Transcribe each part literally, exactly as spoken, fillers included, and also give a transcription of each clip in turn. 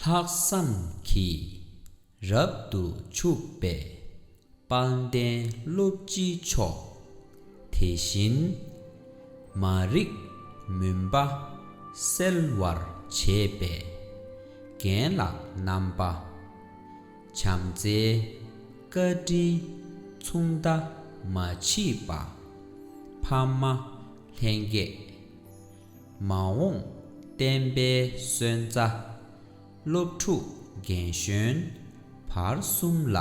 ལྷག་བསམ་གྱིས་རབ་ཏུ་ཕྱུག་པའི་དཔལ་ལྡན་སློབ་སྤྱི་མཆོག་དེ་བཞིན་མ་རིག་མུན་པ་སེལ་བར་བྱེད་པའི་རྒན་ལགས་རྣམ་པ། བྱམས་བརྩེའི་བཀའ་དྲིན་མཚུངས་ཟླ་མ་མཆིས་པ་ཕ་མ་ལྷན་རྒྱས། མ་འོངས་བསྟན་པའི་སོན་རྩ་སློབ་ཕྲུག་རྒན་གཞོན་བར་གསུམ་ལ།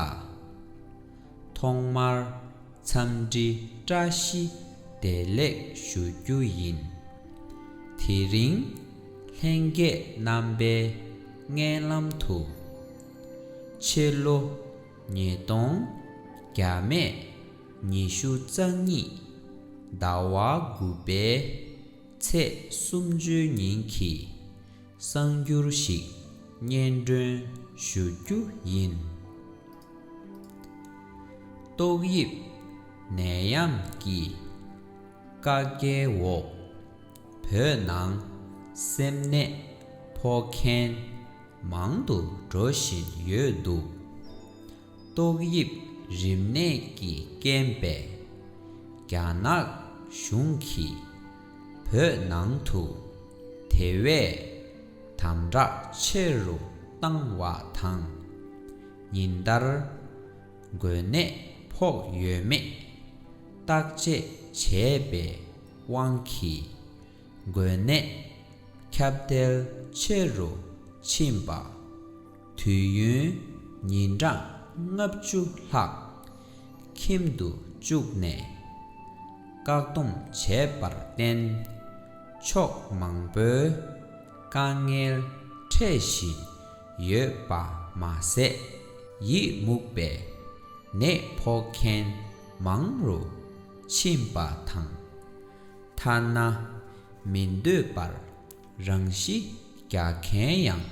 ཐོག་མར་འཚམས་འདྲི་བཀྲ་ཤིས་བདེ་ལེགས་ཞུ་རྒྱུ་ཡིན། དེ་རིང་ལྷན་རྒྱས་རྣམ་པའི་སྙན་ལམ་དུ། ཕྱི་ལོ་ཉིས་སྟོང་བརྒྱ་མེད་ཉི་ཤུ་རྩ་གཉིས་ཟླ་བ་དགུ་པའི་ཚེས་སུམ་ཅུའི་ཉིན་གྱི་གསར་འགྱུར་ཞིག་སྙན་སྒྲོན་ཞུ་རྒྱུ་ཡིན། ཏོག་དབྱིབས་ནད་ཡམས་ཀྱི་བཀག་རྒྱའི་འོག་བོད་ནང་སེམས་ནད་ཕོག་མཁན་མང་དུ་འགྲོ་བཞིན་ཡོད་འདུག་ཏོག་དབྱིབས་རིམས་ནད་ཀྱི་རྐྱེན་པས་རྒྱ་ནག་གཞུང་གིས་བོད་ནང་དུ་དེ་བས་དམ་དྲག་ཆེ་རུ་བཏང་བ་དང་། ཉིན་ལྟར་འགོས་ནད་ཕོག་ཡོད་མེད་བརྟག་དཔྱད་བྱས་པའི་དབང་གིས་འགོས་ནད་ཁྱབ་གདལ་ཆེ་རུ་ཕྱིན་པ། དུས་ཡུན་ཉིན་གྲངས་ལྔ་བཅུ་ལྷག་ཁྱིམ་དུ་བཅུག་ནས་བཀག་སྡོམ་བྱས་པར་བརྟེན། ཕྱོགས་མང་པོའི་དཀའ་ངལ་འཕྲད་བཞིན་ཡོད་པ་མ་ཟད། ཡིད་མུག་པའི་ནད་ཕོག་མཁན་མང་རུ་ཕྱིན་པ་དང་། ཐ་ན་མི་འདོད་པར་རང་ཤི་རྒྱག་མཁན་ཡང་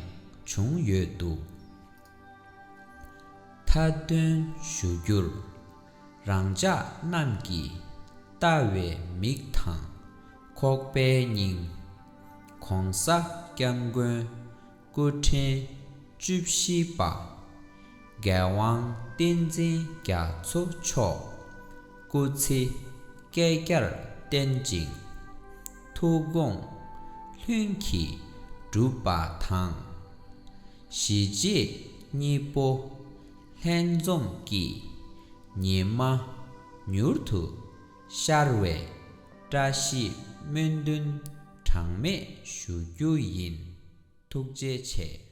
བྱུང་ཡོད་འདུག་མཐའ་དོན་ཞུ་རྒྱུར། རང་ཅག་རྣམས་ཀྱིས་ལྟ་བའི་མིག་དང་ཁོག་པའི་སྙིང་། ༸གོང་ས་༸སྐྱབས་མགོན་སྐུ་ཕྲེང་བཅུ་བཞི་པ། རྒྱལ་དབང་བསྟན་འཛིན་རྒྱ་མཚོ་མཆོག་སྐུ་ཚེ་བསྐལ་བརྒྱར་བརྟན་ཅིང་། ཐུགས་དགོངས་ལྷུན་གྱིས་གྲུབ་པ་དང་། གཞིས་བྱེས་གཉིས་པོ་ལྷན་འཛོམས་ཀྱི་ཉི་མ་མྱུར་དུ་ཤར་བའི་བཀྲ་ཤིས་སྨོན་འདུན་གྲངས་མེད་ཞུ་རྒྱུ་ཡིན། ཐུགས་རྗེ་ཆེ།